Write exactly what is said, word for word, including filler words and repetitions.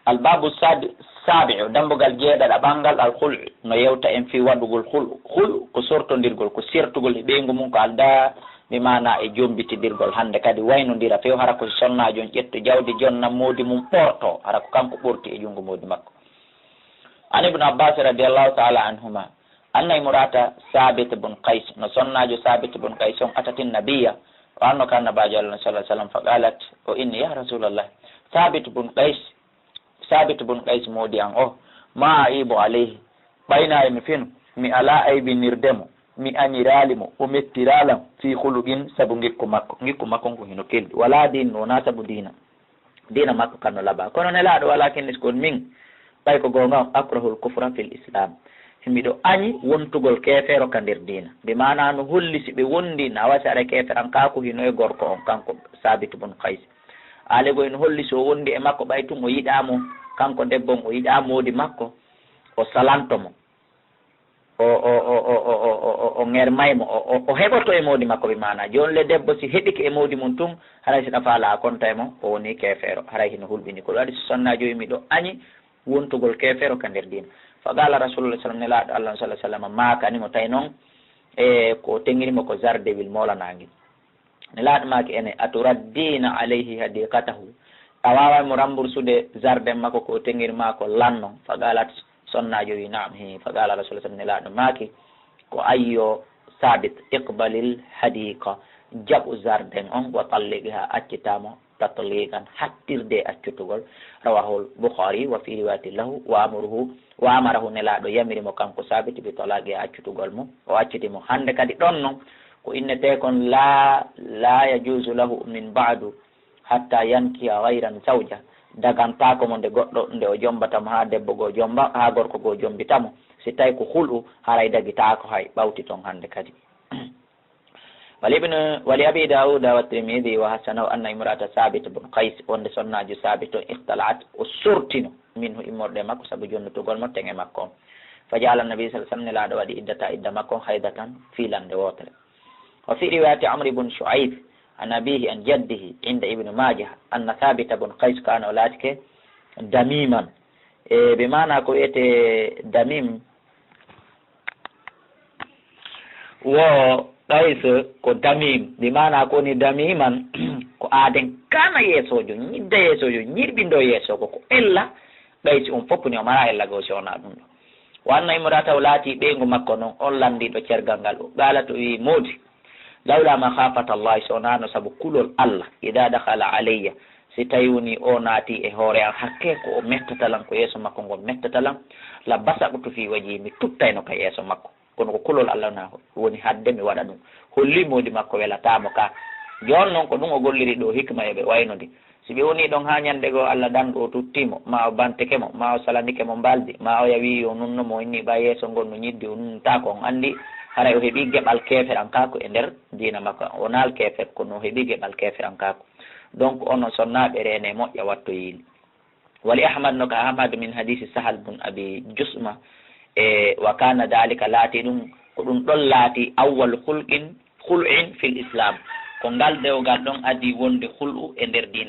Al-baabu saadi-, saabi'u, dammbugal jeeɗaɗaɓal ngal, al-khul'u, no yewta en fii waɗugol khul'u. Khul'u ko sortondirgol, ko sertugol e ɓeyngu mum ko aldaa, bi maanaa e jombitidirgol. Hannde kadi waynondira few, hara ko sonnaajo on ƴetto jawdi jonna moodi mum ɓorto, hara ko kanko ɓorti e junngo moodi makko. An Ibn Abbas radiyallahu ta'ala anhuma, anna imra'ata Saabit bun Qays, no sonnaajo Saabit bun Qays on atatin nabiyya, o arno ka Annabaajo Allah sallallahu alaihi wasallam, fa qalat, o inni, "Ya Rasulallah, Saabit bun Qays, Saabit bun Qays moodi an o, ma aibu alayhi, ɓayna e mi fino, mi alaa aybinirde mo, mi añiraali mo, o mettiraali am fii khuluqin sabu ngikku makko, ngikku makko ngu hino kelɗi, wala diin, wonaa sabu diina." Diina makko kan no labaa. Kono Nelaaɗo, walakin, is kon min, ɓay ko goonga on, akrahul kufra fil islam. Miɗo añi wontugol keefeero ka nder diina. Bi maanaa no holli si ɓe wondi, na wasi ara keeferankaaku hino e gorko on, kanko Saabit bun Qays. Alegol ino holli si o wondi e makko, ɓay tun o yiɗaa mo, kanko debbo on o yiɗaa moodi makko, o salanto mo. O, o, o ŋermay mo, o, o, o heɓoto e moodi makko, bi maanaa. Jooni le debbo si heɓike e moodi mum tun, haray si ɗa faalaa a konta e mo, o woni keefeero. Haray hino hulɓini. Ko ɗum waɗi si sonnaajo wi miɗo añi wontugol keefeero ka nder diina. Fa qaala Rasulullah sallam, Nelaaɗo Allah sallallahu alaihi wasallam maakani mo, tawi non, e ko teŋiri mo ko jardewil moolanaangel. Nelaaɗo maaki ene, "Aturaddina alayhi hadiqatahu?" A waaway mo rambursude jardin makko ko teŋiri maa ko lanno? Fa qalat, sonnaajo wi, "Na'am, hi." Fa qala Rasul sallam, Nelaaɗo maaki, ko ayyo Saabit, "Iqbalil hadiqa, jaɓu jardin on, wa talliqiha, accita mo, tatliqan, hattirde accutugol." Rawahul Bukhari, wa fi riwayatin lahu, wa amruhu, wa amarahu, Nelaaɗo yamiri mo kanko Saabit bi talaqiha, accutugol mo, o acciti mo. Hannde kadi ɗon non, ko innetee kon la, la yajuzu lahu min ba'du hatta yankiha ghayran zawja. Dagantaako mo nde goɗɗo, nde o jombata mo haa debbo goo jomba, haa gorko goo jombita mo. Si tawi ko khul'u, haray dagitaako hay, ɓawti ton hannde kadi. Wali ibn, wali Abi Dawuda wa Tirmidhi wa hasanahu anna imra'ata Saabit bun Qays, wonde sonnaajo Saabit on, ikhtala'at, o sortino, minhu, immorde makko, sabu jonnutugol mo teŋe makko on. Fa ja'ala Nabi sallallahu alaihi wasallam, Nelaaɗo waɗi iddata, idda makko on, haydatan, fiilannde wootere. Wa fi riwayati Amr ibn Shu'ayb an abihi an jaddihi inda Ibn Majah anna Thabit ibn Qays kana, o laatike damiman. E, bi maana ko wiyete damim, wo Qays ko damim, bi maana ko woni damiman, ko aaden kana yeesoojo, ñidda yeesoojo, ñirɓindo yeesoojo, ko ella Qays on fof ni o mara ella goo si wonaa ɗum ɗo. Wa anna imra'atahu, laati ɓeyngu makko non, on lanndiiɗo cergal ngal, o qaalat, o wi'i, moodi, lawla makhafata Allah, so wonaa no sabu kulol Allah, idha dakhala alayya, si tawi woni o naati e hoore an, hakke ko o mettata lan, ko yeeso makko ngon mettata lan, la basaqtu fi wajhi, mi tuttayno ka yeeso makko. Kono ko kulol Allah na woni hadde mi waɗa ɗum. Holli moodi makko welataamo ka. Jooni non ko ɗum o golliri ɗo, hikma e ɓe waynodi. Si ɓe woni ɗon haa ñande goo Allah danɗo o tutti mo, ma o bantike mo, ma o salanike mo mbaldi, ma oya wi'i yo nunno mo, inni ɓa yeeso ngon no ñiddi, o nunntaako, on anndi haray o heɓi geɓal keeferankaaku e nder diina makko. O naal keefer, kono o heɓi geɓal keeferankaaku. Donc, onon sonnaaɓe, reene moƴƴa wattoyiili. Wali Ahmad no ka Ahmad min hadisi Sahal bun Abi Jusma, e, wa kana dalika, laati ɗum, ko ɗum ɗon laati awwal khulqin, khul'in fil Islam. Ko ngal dewgal ɗon adii wonde khul'u e nder diina.